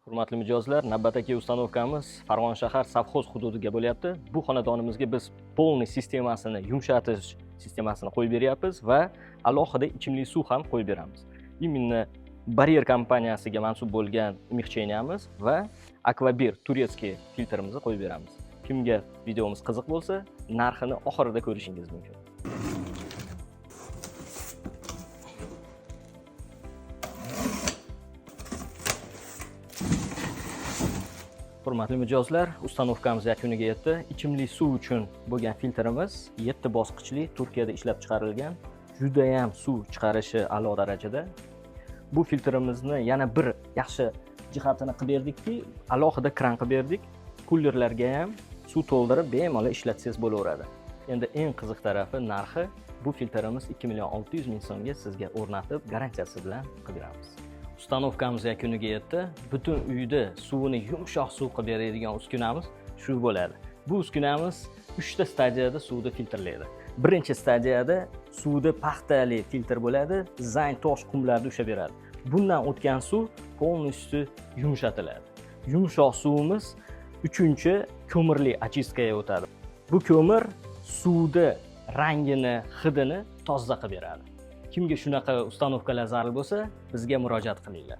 Hurmatli mijozlar, navbatdagi ustanovkamiz Farg'ona shahar sovxoz hududiga bo'lyapti. Bu xonadonimizga biz полный sistemasini, yumshatish sistemasini qo'yib beryapmiz va alohida ichimlik suv ham qo'yib beramiz. Именно Barrier kompaniyasiga mansub bo'lgan умягчения miz va Aquabir турецкий filtrimizni qo'yib beramiz. Kimga videomiz qiziq bo'lsa, narxini oxirida ko'rishingiz mumkin. Hurmatli mijozlar, ustanovkamiz yakuniga yetdi. Ichimlik suv uchun bo'lgan filtrimiz 7 bosqichli, Turkiyada ishlab chiqarilgan, judayam suv chiqarishi a'lo darajada. Bu filtrimizni yana bir yaxshi jihatini qilib berdikki, alohida kran qilib berdik. Kullerlarga ham suv to'ldirib bemalol ishlatsangiz bo'laveradi. Endi eng qiziq tarafi narxi. Bu filtrimiz 2 million 600 ming so'mga sizga o'rnatib, garantiyasi bilan qilib beramiz. Ustanovkamiz yakuniga yetdi. Butun uyda suvini yumshoq suv qilib beradigan uskunamiz shu bo'ladi. Bu uskunamiz 3 ta stadiyada suvni filtrlaydi. Birinchi stadiyada suvda paxtali filtr bo'ladi, zang, tosh, qumlarni ushlab beradi. Bundan o'tgan suv полностью yumshatiladi. Yumshoq suvimiz uchinchi ko'mirli очистка ga o'tadi. Bu ko'mir suvni rangini, hidini toza qilib beradi. Kimga shunaqa ustanovkalar zarur bo'lsa, bizga murojaat qilinglar.